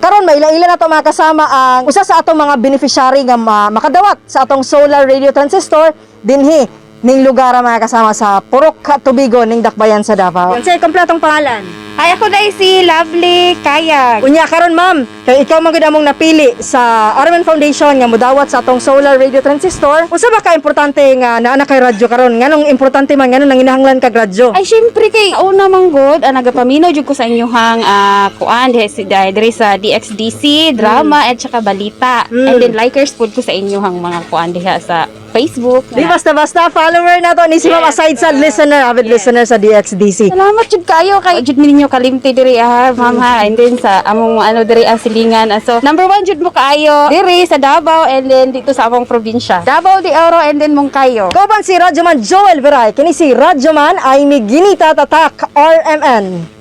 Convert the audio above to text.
Karon maila-ila na to, mga kasama, ang usa sa atong mga beneficiary nga makadawat sa atong solar radio transistor dinhi ning lugar, mga kasama, sa Purok Tubigon ning Dakbayan sa Davao. Unsay kompletong pangalan? Ay, ako na si Lovely Kayag. Unya karon, ma'am, kay ikaw man gud among napili sa RMN Foundation nga modawat sa atong solar radio transistor. Unsa ba ka importante nga naa na kay radyo karon? Nganong importante man, nganong nanginahanglan kag radyo? Ay, syempre kay una man gud, nagapaminaw jud ko sa inyuhang kuan diha si diri sa DXDC drama at saka balita. And then likers pud ko sa inyuhang mga kuan diha sa Facebook. Di basta-basta follower na to ni si ma'am aside sa listener, avid listener sa DXDC. Salamat jud kayo kay jud ninyo kalimti diri ah, ma'am ha, and then sa among ano diri ang silingan. So number one jud mo kaayo diri sa Davao and then dito sa among probinsya. Davao de Oro and then Moncayo. Kauban si Radyoman Joel Veray, kini si Radyoman ay Ginita Tatak RMN.